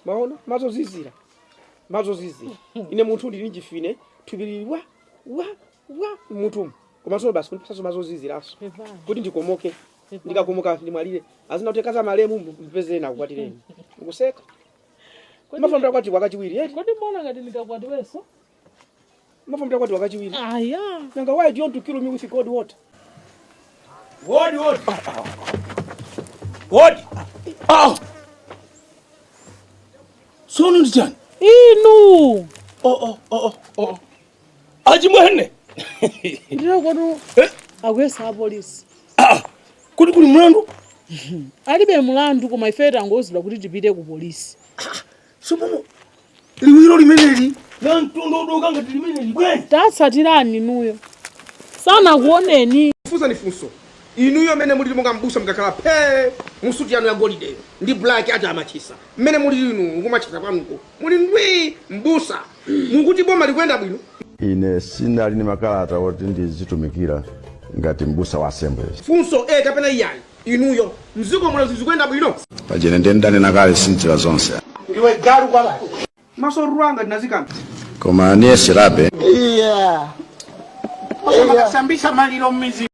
Maona mazozizira, mazozizira. Ine munthu ndili njifine thupi lili wa wa wa munthu komanso basi kundipasanso mazoziziranso kuti ndikomoke. Ndikakomoka ndimwalire azina kuti kaza malemu mpezeni akukwatireni mukuseka mafambira kwati wakachiwiri eti. Kodi mbona ngati ndikakwatiwenso? Mafambira kwati wakachiwiri. Aya. Nanga why do you want to kill me with cold water? Wodi wodi. Wodi. Ah. Sono ndi chani? Inu. Oh oh oh oh. Achimwene. Ndiro kotu akuyesa apolisi. Ah. Kuti kuli mlandu? Alibe mlandu koma ife tangozidwa kuti tipite ku polisi. Sono liwiro limeneli la mtundu ngati limeneli bwanji. Tatsatirani inuyo. Sana kuoneni. Funsa ni funso. Inuyo mene mulili monga mbusa mukakhala phe musuti yanu ya golide ndi black ati amachisa. Mmene mulili inu mukumachisa kwanuko. Muli ndwi mbusa. Mukuti boma likwenda bwino. Ine sinali ni makalata oti ndizitumikira ngati mbusa wa Assemblies. Funso kapena iyayi. Inuyo mziko muno zikwenda bwino. Pajene ndiye ndanena kale sinjira zonse. Ndiwe galu kwa basi. Maso ruanga ndinazikamba. Koma niye sirabe. Yeah. Sambisa maliro mmizi.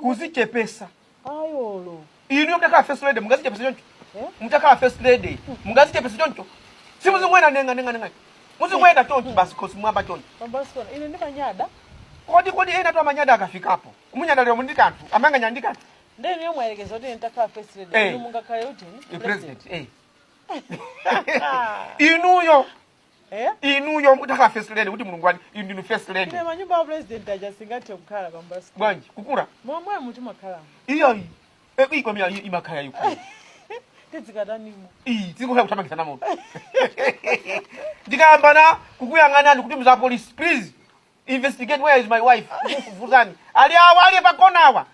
Kuzichepesa. Ayolo. Inuyo mtakhala first lady mungazichepesa choncho. Mtakhala first lady mungazichepesa choncho. Simuzingwena nenga nenga nenga. Muzingwena choncho basi kosi mwamba choncho. Pambasona ine ndimanyada. Kodi kodi ena tu amanyada akafikapo. Kumunyada lero mundikanthu amanga nyandikanthu. Ndeni yomwe ayerekeza kuti nditakhala first lady. Inu mungakhale ujeni? President. Inuyo. Inuyo mutakhala first lady kuti Mulungu wani inu ndinu first lady. Ine manyumba ya president aja singathe kukhala pambasona. Bwanji kukura. Momwe muti makhala. Iyo iyi. Ikomya imakhala yuko. Tizikatanimo. Iyi tizikukhala kuthamangisa moto. Ndikayambana kukuyang'anani kuti muza police please investigate where is my wife. Kufufuzani. Ali awa ali pa kona awa.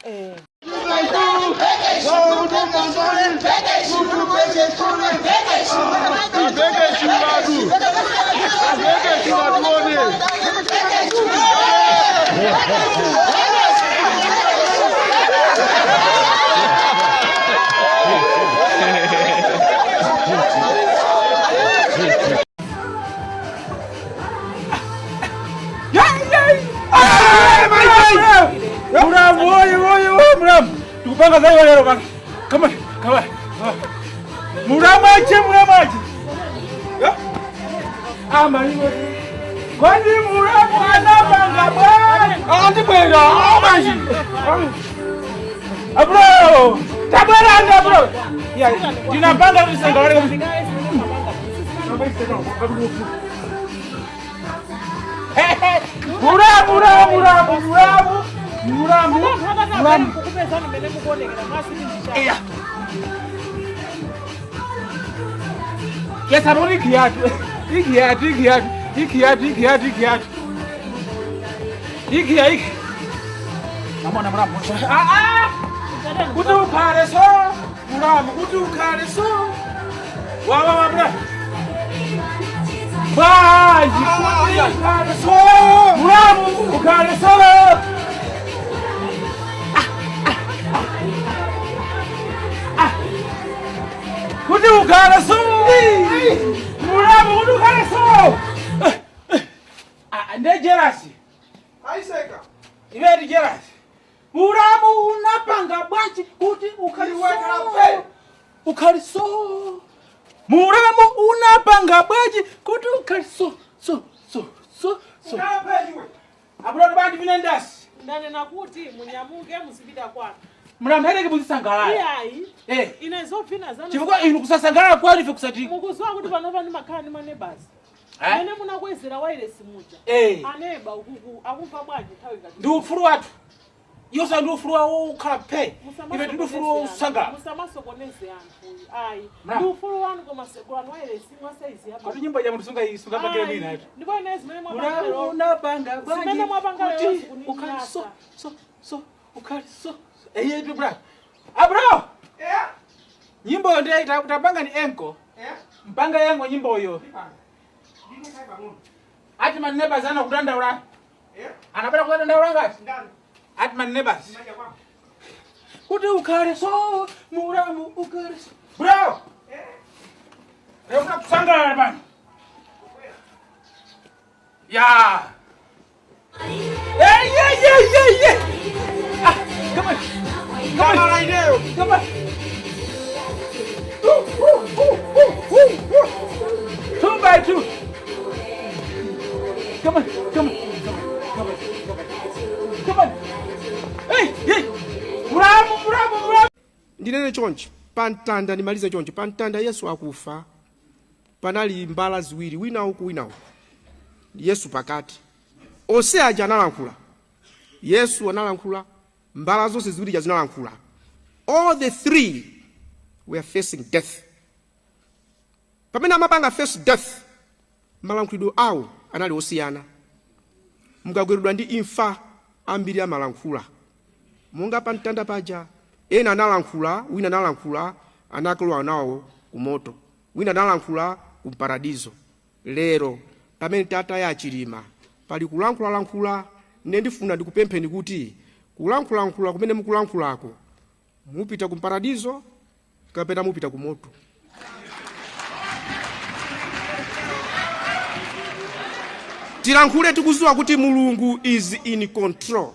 Muramu, oye, oye, oye, muramu. Tukupanga zai wale bana. Come on, come on. Muramu ache, muramu ache. Ama iwe. Kwani muramu anapanga bwana. Andibwera, amaji. Abro, tabwera anda bro. Ya, tinapanga kusenga wale. Muramu, muramu, muramu. Muramu, muramu. Yes, I'm only kiatu. Ikiatu, ikiatu, ikiatu, ikiatu, ikiatu. Ikia, iki. Namona muramu. Ah ah. Kuti ukhale so. Muramu, kuti ukhale so. Wa wa wa muramu. Bye. Ukhale so. Muramu, ukhale so. Kuti ukhale so. Muramu, kuti ukhale so. Nde jealousy. Aiseka. Iwe ndi jealousy. Muramu unapanga bwanji kuti ukhale so. Ukhale so. Muramu unapanga bwanji kuti ukhale so so so so so. Abuloni bandi vinendasi. Ndanena kuti munyamuke muzipita kwanu. Muramu kuzisangalala. Iyayi. Ine zofina zanu. Chifukwa inu kusasangalala kwani ife kusati. Mukuziwa kuti panopa ndimakhala ndi maneighbors. Mene munakwezera wireless muja. Aneba ukuku akumva bwanji nthawi ngati. Ndi ufulu wathu. Yosa ndi ufulu wawo ukhala phe. Ife ndi ufulu wosangalala. Musamasokoneze anthu. Ayi. Ndi ufulu wanu koma sekulani wireless mwa size yapa. Kuti nyimbo ya munthu sunga pangire mwina atu. Ndipo ine zimene mwapanga lero. Muramu unapanga bwanji. Zimene mwapanga lero ukhale so so so ukhale so. Eye tu bra. Abro. Nyimbo ndiye tapanga ni enko. Mpanga yango nyimbo hiyo. Ati man neighbors ana kudandaula. Anapenda kudandaula ngati? Ati man neighbors. Kuti ukhale so muramu ukhale so. Bro. Ndingofuna kusangalala pano. Ya. Hey, yeah, yeah, yeah, yeah. Ah, come on. Come on. Ineyo. Come on. Ooh, ooh, ooh, ooh, ooh, ooh. 2 by 2. Come on, come on, come on, come on, come on. Come on. Hey, hey. Muramu, muramu, muramu. Ndinene chonchi pamtanda, ndimalize chonchi. Pamtanda Yesu akufa, panali mbala ziwiri, wina uku, wina uku, Yesu pakati. Onse aja analankhula. Yesu analankhula, mbala zonse ziwiri ja zinalankhula. All the three were facing death. Pamene amapanga face death, malankhulidwe awo anali osiyana. Mukagweredwa ndi imfa, ambiri amalankhula monga pamtanda paja. Ena analankhula, wina analankhula, anakalowa nawo kumoto, wina analankhula ku mparadizo. Lero pamene tataya Chilima, pali kulankhulalankhula. Ine ndifuna ndikupempheni kuti kulankhulalankhula kumene mukulankhulako, mupita ku mparadizo kapena mupita ku moto? Tilankhule tikudziwa kuti Mulungu is in control.